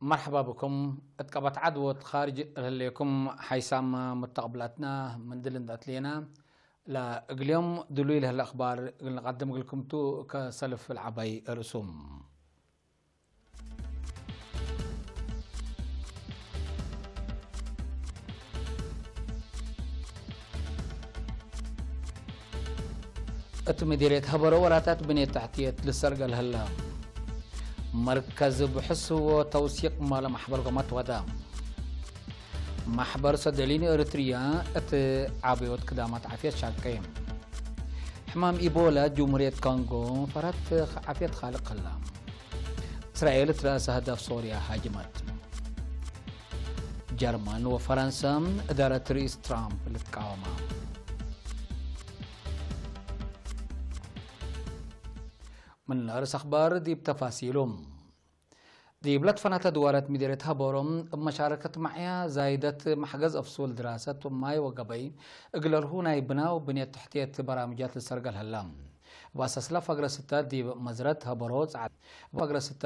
مرحبا بكم. اتقبت عدوى خارج الهليكم حيسام متقبلاتنا من دلن داتلينا. لا اقليوم دلوي لهل اخبار قلنا قدم قلكم تو كسلف العبي رسوم. እቲ ምዲሬት ሀበሮ ወራታት ብኔት ታሕትየት ልሰርገል ህላ። መርከዝ ብሕስዎ ተውሲቕ ማለ ማሕበር ጎማት ወዳ። ማሕበር ሰደሊን ኤርትርያ እቲ ዓብዮት ክዳማት ዓፍየት ሻቀ። ሕማም ኢቦላ ጅምሁርየት ኮንጎ ፈራት ዓፍየት ኻልቕ ህላ። እስራኤል እቲ ርእሰ ህዳፍ ሶርያ ሃጅመት። ጀርመን ወፈረንሳ እዳረት ርእስ ትራምፕ ልትቃወማ። ምን ርእስ ኣኽባር ዲብ ተፋሲሉ። ዲብ ለትፈናተ ድዋረት ሚደርየት ሃበሮም እብ መሻረከት ማዕያ ዛይደት ማሕገዝ ኣፍሱል ድራሰት ማይ ወገበይ እግለልሁ ናይ ብናው ብንየት ትሕትየት በራምጃት ልሰርገል ህላ። ባሰስላ ፋግረስታ ዲብ መዝረት ሃበሮ ጸዓት ፋግረስታ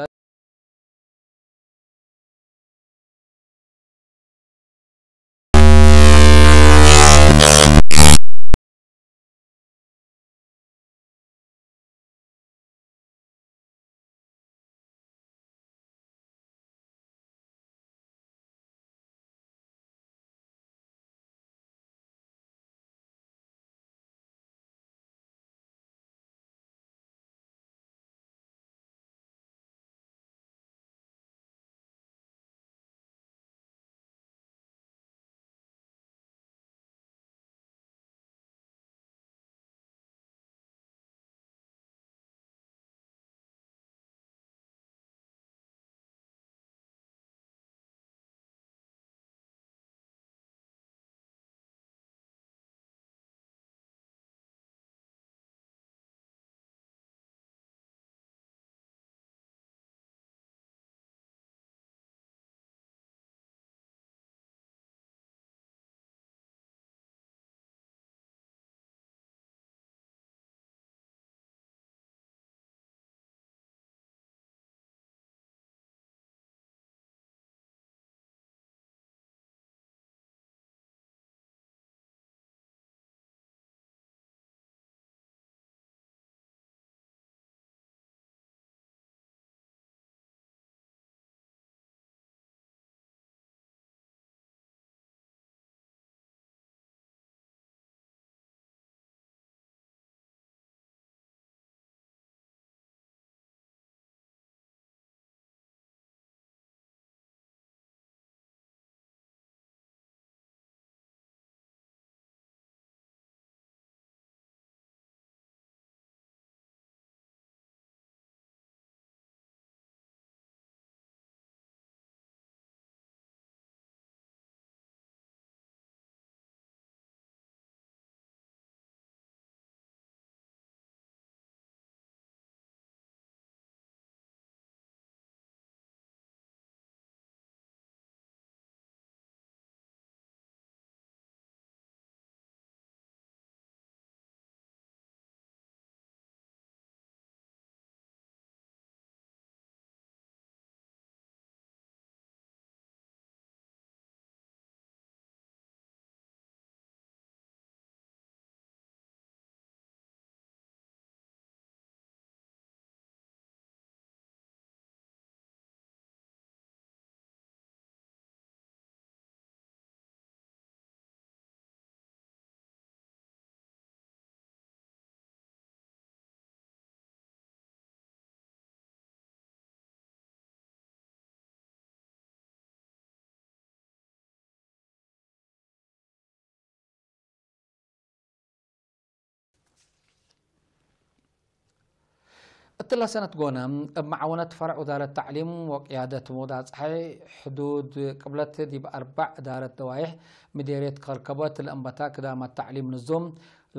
እትላ ሰነት ጎነ እብ መዓወነት ፈርዕ ውዛረት ተዕሊም ወቅያደት መውዳጽሐይ ሕዱድ ቅብለት ዲብ ኣርባዕ እዳረት ደዋይሕ ምዴርየት ከርከበት ለእንበታ ክዳማት ተዕሊም ንዞም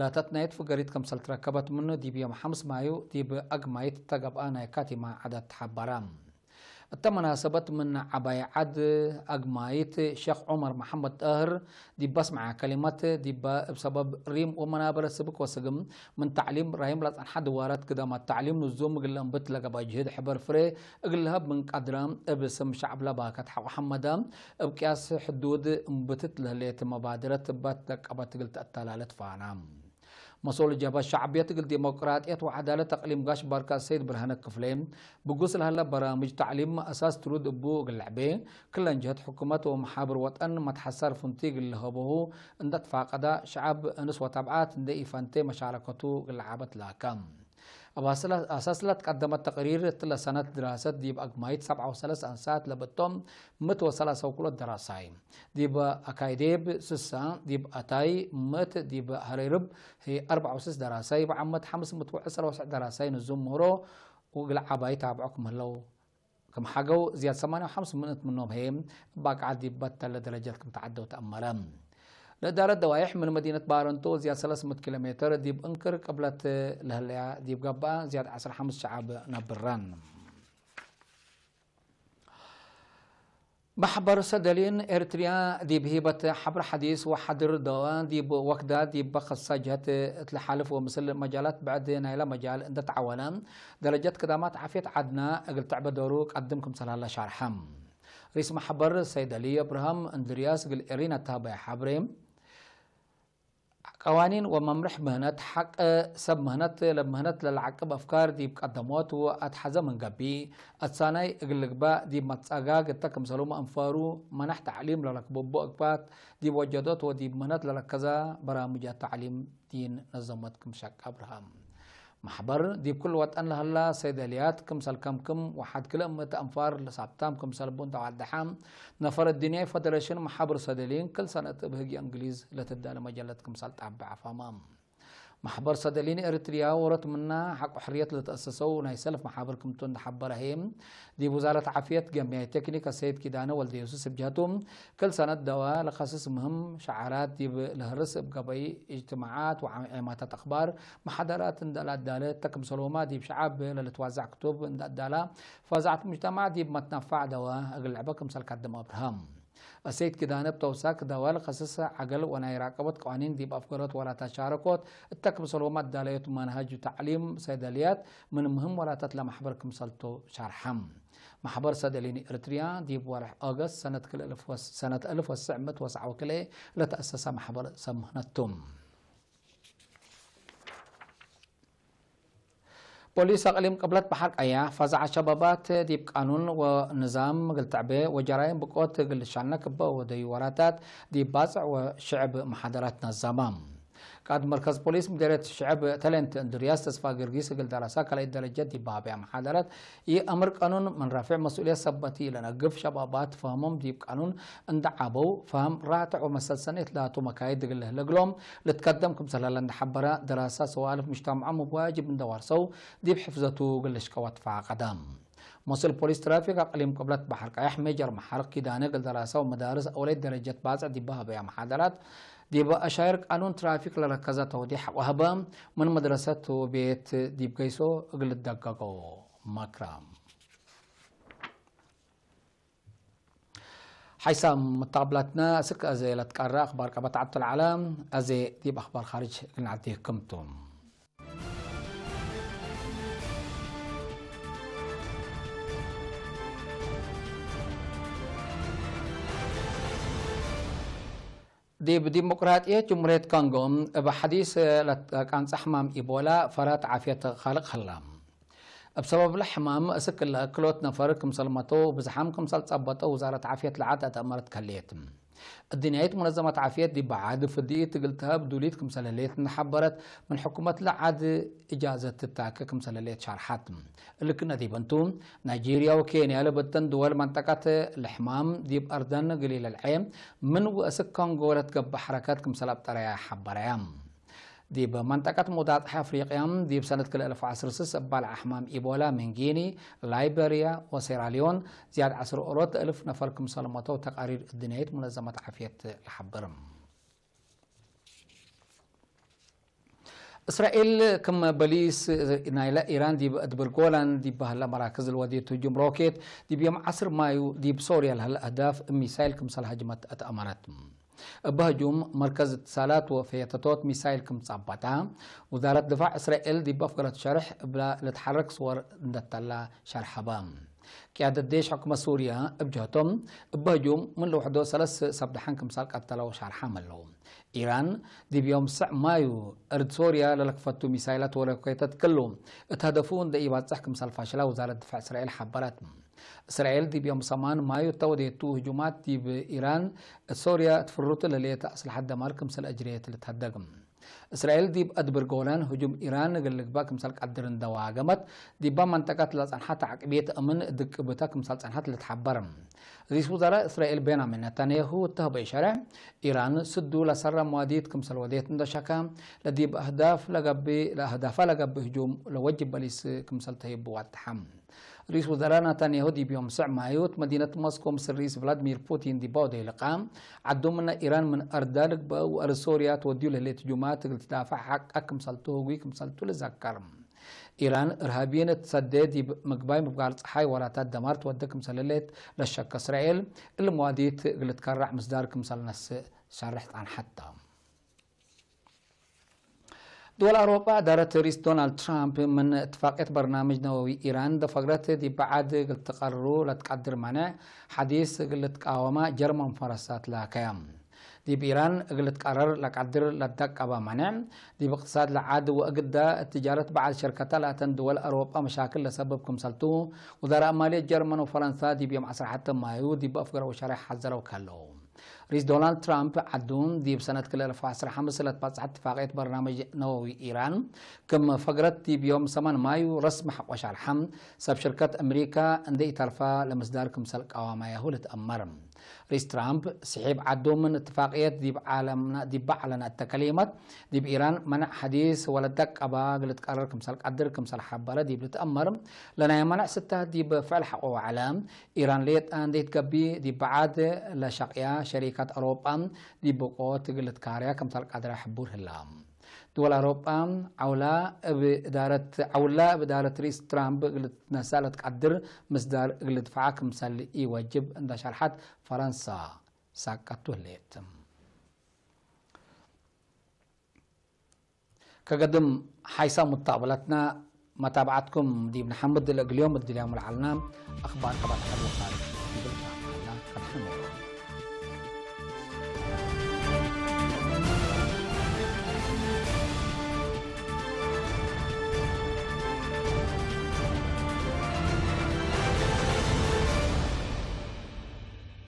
ላተትናየት ፍገሪት ከምሰል ትረከበት ምኑ ዲብ ዮም ሓምስ ማዩ ዲብ ኣግማይት ተገብኣ ናይ ካቲማ ዓደት ተሓበራ። እተ መናሰበት ምን ዓባይ ዓድ ኣግማይት ሸኽ ዑመር መሓመድ ጣህር ዲባ ስምዓ ከሊመት ዲባ እብ ሰበብ ሪም ወመናበረ ስብክ ወስግም ምን ታዕሊም ራሂም ለጸንሓ ድዋራት ግዳማት ታዕሊም ንዙም እግል እንብት ለገባ ጅህድ ሕበር ፍሬ እግል ለሀብ ምን ቀድራ እብ ስም ሸዕብ ለባከት ሓቆ ሐመዳ እብ ቅያስ ሕዱድ እንብትት ለህሌት መባድረት ባት ለቀበት እግል ተአተላለት ፋና። መሶል ጀብሀት ሸዕብየት እግል ዲሞቅራጥየት ወዐዳለት አቅሊም ጋሽ ባርካ ሰይድ ብርሃነ ክፍሌ፣ ብጉስ ለሀለ በራምጅ ተዕሊም አሳስ ትሩድ እቡ እግል ለዕቤ፣ ክለን ጀህት ሕኩመት ወመሓብር ወጠን መትሐሳር ፍንቲ እግል ለሀበሁ እንደ ትፋቀዳ፣ ሸዐብ እንስ ወተብዓት እንደ ኢፈንቴ መሻረከቱ እግል ለዓበት ላከ። እብ አሳስ ለትቀደመት ተቅሪር፣ እትለ ሰነት ድራሰት ዲብ አግማይት ሰብዓ ወሰለስ አንሳት ለበቶም ምት ወሰላሳ ወክሎት ደራሳይ። ዲብ አካይዴብ ስሳ፣ ዲብ አታይ ምት፣ ዲብ ሀሬርብ ህይ አርበዓ ወስስ ደራሳይ፣ ብዓመት ሐምስ ምት ወዕስራ ወስዕ ደራሳይ ንዙም ምህሮ ወእግል ዓባይ ታብዖ ክም ህለው ክም ሓገው፣ ዝያድ ሰማንያ ወሐምስ ምእት ምኖም ህይ እብ አቅዓት ዲብ በተለ ደረጀት ክም ተዓደው ተአመረ። ለእዳረት ደዋይሕ ምን መዲነት ባረንቶ ዝያድ ሰለስ ምት ኪሎ ሜትር ዲብ እንክር ቅብለት ለህለያ ዲብ ገብአ ዝያድ ዐስራ ሐምስ ሸዓብ ነብረን። ማሕበር ሰደሊን ኤርትርያ ዲብ ሂበት ሐብር ሐዲስ ወሐድር ደዋ ዲብ ወክዳ ዲብ በኸሳ ጀህት እት ለሓልፍ ወምስል መጃላት ብዕድ ናይላ መጃል እንደ ተዓወነ ደረጀት ክዳማት ዓፍየት ዓድና እግል ትዕበ ዶሩ ቀድም ክምሰል ሀላ ሻርሐ። ሪስ ማሕበር ሰይደሊ እብርሃም እንድርያስ እግል ኤሪና ተሃበያ ሐብሬ ቀዋኒን ወመምርሕ ምህነት፣ ሐቅ ሰብ ምህነት ለምህነት ለለዓቅብ አፍካር ዲብ ቀደሞት ወአትሐዘ ምን ገብእ፣ አትሳናይ እግል ልግባእ ዲብ መትጻጋግ እተ ክምሰሉመ እንፈሩ፣ መናሕ ተዕሊም ለረክቡቦ እግባት ዲብ ወጀዶት ወዲብ ምህነት ለረከዛ በራምጃት ተዕሊም ዲን ነዘመት ክም ሸቅ አብርሃም። ማሕበር ዲብ ኩሉ ወጠን ለሀላ ሰይደልያት ክምሰል ከምክም ወሓድ ክልእ ምእት አንፋር ለሳብታም ክምሰል ቡ እንተ ዋልደሓ፣ ነፈር እድንያይ ፈደረሽን ማሕበር ሰደሊን ክል ሰነት እብ ህግየ እንግሊዝ ለትዳለ መጀለት ክምሰል ጣብዕ አፋማ። ማሕበር ሰደሊን ኤርትርያ ወሮት ምና ሐቆ ሕርየት ለተአሰሰው ናይ ሰልፍ ማሕበር ክምቱ እንደሐበረ ህይ፣ ዲብ ውዛረት ዓፍየት ገምያይ ቴክኒክ አሰይድ ኪዳነ ወልደየሱስ እብ ጀህቱ፣ ክል ሰነት ደዋ ለኸስስ ምህም ሸዓራት ዲብ ለህርስ እብ ገበይ እጅትማዓት ወዓማታት አኽባር መሓደራት እንደ ለአዳለ እተ ክምሰልሁማ ዲብ ሸዓብ ለልትዋዛዕ ክቱብ እንደ አዳላ ፈዛዕት ሙጅተማዕ ዲብ መትነፋዕ ደዋ እግል ለዕበ ክምሰል ካድም አብርሃም። አሰይድ ኪዳነ እብ ተውሳክ ደዋ ለኸስስ ዐገል ወናይ ራቀቦት ቀዋኒን ዲብ አፍገሮት ወላታት ሻረኮት እተ ክምሰልሁማ አዳለዮት መንሃጅ ተዕሊም ሰይደልያት ምን ምህም ወላታት ለማሕበር ክምሰልቱ ሻርሐም። ማሕበር ሰደሊን ኤርትርያ ዲብ ወርሕ ኦገስት ሰነት ክልኤ እልፍ ወስ-፣ ሰነት እልፍ ወስዕ ምእት ወሰዓ ወክልኤ ለተአሰሰ ማሕበር ሰብ ምህነቱ። ፖሊስ አቅሊም ቅብለት በሐር ቀያሕ ፈዛዐ ሸባባት ዲብ ቃኑን ወንዛም እግል ትዕቤ ወጀራይም ብቆት እግል ሻልነ ክበ ወደዩ ወራታት ዲብ ባጽዕ ወሽዕብ መሓደራት ነዛማ። ቃድ መርከዝ ፖሊስ ምዴርየት ሽዕብ ተለንት እንድርያስ ተስፋ ጊዮርጊስ እግል ደረሳ ካልኣይ ደረጀት ዲብ በሃበያ መሓደራት፣ ይእምር ቀኑን ምን ራፊዕ መስኡልየት ሰበት ኢለነግፍ ሸባባት ፈህሞም ዲብ ቃኑን እንደ ዓበው፣ ፈህም ራትዕ ወመሰልሰኔት ላቱ መካይድ እግል ለህለግሎም ልትከደም ክምሰል ለለ እንደ ሐበረ፣ ደረሳ ሰዋልፍ ምጅተምዖም እብ ዋጅብ እንደ ዋርሰው ዲብ ሕፍዘቱ እግል ልሽቀዋ ተፋቀደ። መስኡል ፖሊስ ትራፊክ አቅሊም ቅብለት በሐር ቀያሕ ሜጀር መሓርቅ ኪዳነ እግል ደራሳ ወመዳርስ አውለይት ደረጀት ባጽዕ ዲብ በሀበያ መሓደራት፣ ዲብ አሻይር ቃኑን ትራፊክ ለረከዘ ተውዲሕ ወሀበ፣ ምን መድረሰት ወቤት ዲብ ገይሶ እግል ልደገጎ መክረ። ሓይሳም መተቀብላትና እስክ አዜ ለትቀረ አኽባር ቀበት ዓብተል ዓላ፣ አዜ ዲብ አኽባር ኻርጅ እግል ንዓዲ ህክምቱ። ዲብ ዲሞቅራጥየት ጅምሁርየት ኮንጎ እብ ሐዲስ ለትቃንጸ ሕማም ኢቦላ ፈራት ዓፍየት ኻልቅ ሀላ። እብ ሰበብለ ሕማም እስክለ ክልኦት ነፈር ክምሰል መተው ብዝሓም ክምሰል ጸበጠው ውዛረት ዓፍየት ለዓድ አተእመረት ከልየት። እድንያይት ሙነዘመት ዓፍየት ዲብ ዓድ ፍድኢት እግል ተሀብ ዱሊት ክምሰል ህሌት እንደ ሐበረት፣ ምን ሕኩመት ለዓድ እጃዘት ትታከ ክምሰል ህሌት ሻርሓት። እልክነ ዲብ እንቱ፣ ናይጄርያ ወኬንያ ለበተን ድወል መንጠቀት ለሕማም ዲብ አርደን እግል ኢለልዐ፣ ምን ወእስክ ኮንጎ ለትገብእ ሐረከት ክምሰል አብጠረያ ሐበረያ። ዲብ መንጠቀት መውዳጥሕ አፍሪቅያ፣ ዲብ ሰነት ክልኤ እልፍ ወዐስር ስስ እባል አሕማም ኢቦላ ምን ጊኒ፣ ላይበርያ ወሴራሊዮን ዝያድ ዐስር ኦሮት እልፍ ነፈር ክምሰል መተው ተቃሪር እድንያይት ሙነዘመት ዓፍየት ለሐብር። እስራኤል ከም በሊስ ናይ ኢራን ዲብ እድብር ጎላን ዲብ ባህላ መራክዝ ልወዴት ህጁም ሮኬት ዲብ ዮም ዓስር ማዩ ዲብ ሶርያ ለህለ ኣህዳፍ ሚሳይል ክምሰል ሃጅመት ኣትኣመረት። እብ ህጁም መርከዝ እትሳላት ወፈየተቶት ሚሳይል ክምጻባታ ውዛረት ድፋዕ እስራኤል ዲብ ኣፍገረት ሸርሕ እብላ ልትሓረክ ስወር እንደተላ ሸርሐባ። ቅያደት ዴሽ ሕኩመት ሱርያ እብ ጀህቶም እብ ህጁም ምን ልውሕዶ ሰለስ ሰብ ደሓን ክምሳል ቀተለው ሻርሓም ኣለዉ። ኢራን ዲብ ዮም ስዕ ማዩ እርድ ሶርያ ለለክፈቱ ሚሳይላት ወሮኬተት ክሉ እት ሀደፉ እንደ ኢባጽሕ ክምሳል ፋሽላ ውዛረት ድፋዕ እስራኤል ሓበረት። እስራኤል ዲብ ዮም ሰማን ማዩ እተወዴቱ ህጁማት ዲብ ኢራን እት ሶርያ እት ፍሩቱ ለሌተ ኣስልሓት ደማር ክምሰል እጅርየት ልትሀደግ። እስራኤል ዲብ ኣድብር ጎላን ህጁም ኢራን እግል ልግባእ ክምሰል ቀድር እንደዋገመት፣ ዲባ መንጠቀት ለጸንሐት ዓቅብየት እምን ድቅብታ ክምሰል ጸንሐት ልትሓበር። ሪስ ውዘራ እስራኤል ቤንያሚን ነታንያሁ እተህበ ሸርሕ፣ ኢራን ስዱ ለሰራ መዋዲት ክምሰል ወዴት እንደሸካ፣ ለዲብ ኣህዳፍ ለገብእ፣ ለኣህዳፋ ለገብእ ህጁም ለወጅብ በሊስ ክምሰል ተሂቡ ዋድሓም። ሪስ ውዘራ ናታንያሁ ዲብ ዮም ስዕ ማዩ እት መዲነት ሞስኮ ምስል ሪስ ቭላድሚር ፑቲን ዲባ ወደይ ልቃ፣ ዓዶም ምነ ኢራን ምን ኣርዳ ልግበእ ወኣር ሶርያ ትወድዩ ለህሌት ጁማት እግል ትዳፋዕ ሓቃ ክምሰልቱ ህጉይ ክምሰልቱ ልዘከር። ኢራን እርሃብየን እትሰደ ዲብ ምግባይ ምብጋር ጸሓይ ወራታት ደማር ትወደ ክምሰል ህሌት ለሸከ እስራኤል፣ እሊ መዋዲት እግል ትከራዕ ምስዳር ክምሰል ነስእ ሻርሕ ጣንሓታ። ድወል ኣውሮጳ እዳረት ሪስ ዶናልድ ትራምፕ ምን እትፋቅየት በርናምጅ ነወዊ ኢራን ደፈግረት ዲብ በዓድ እግል ትቀርሩ ለትቀድር ማንዕ ሓዲስ እግል ልትቃወማ ጀርመን ፈረሳት ላከያ። ዲብ ኢራን እግል ልትቀረር ለቀድር ለትደቀባ ማንዕ፣ ዲብ እቅትሳድ ለዓድ ወእግዳ እትጃረት በዓል ሸርከታ ላተን ድወል ኣውሮጳ መሻክል ለሰብብ ክምሰልቱ፣ ውዛራ ማልየት ጀርመን ወፈረንሳ ዲብ ዮም ዓሰርተ ማዩ ዲብ ኣፍገረው ሸርሕ ሓዘረው ከለው። ሪስ ዶናልድ ትራምፕ ዓዱ ዲብ ሰነት ክልተ ኣልፍ ዓሰርተ ሓሙሽተ ለትባጽሐት እትፋቅየት በርናምጅ ነወዊ ኢራን ክም ፈግረት ዲብ ዮም ሰማን ማዩ ረስሚ ሓቆ ሻርሓ ሰብ ሽርከት ኣምሪካ እንደ ኢተርፋ ለምስዳር ክምሰል ቀዋማያሁ ልትአመር። ሪስ ትራምፕ ስሒብ ዓዱ ምን እትፋቅየት ዲብ ዓለምና፣ ዲብ ዓለና እተ ከሊመት ዲብ ኢራን መነዕ ሓዲስ ወለደቀባ ግልትቀረር ክምሰል ቀድር ክምሰል ሓበረ ዲብ ልትአመር ለናይ መነዕ ስታት ዲብ ፍዕል ሓቆ ዋዕለ ኢራን ሌጣ እንዴት ገቢ ዲብ በዓድ ለሸቅያ ሸሪካት ኣውሮጳ ዲብ ብቆት ግልትካርያ ክምሰል ቀድራ ሕቡር ህላ። ድወል ኣውሮጳ ዓውላ እብ እዳረት፣ ዓውላ እብ እዳረት ሪስ ትራምፕ እግል ትነሳ ለትቀድር ምስዳር እግል ድፍዓ ክምሰል ኢወጅብ እንዳ ሸርሓት ፈረንሳ ሳቀቱ ህሌት። ከገድም ሓይሳ ሙታቅብለትና መታብዓትኩም ዲብ ንሓምድ ለእግልዮም እድልያም ለዓልና ኣኽባር ቀባት ሓድወኻር ይብል ሻምዓልና ከድሓመ።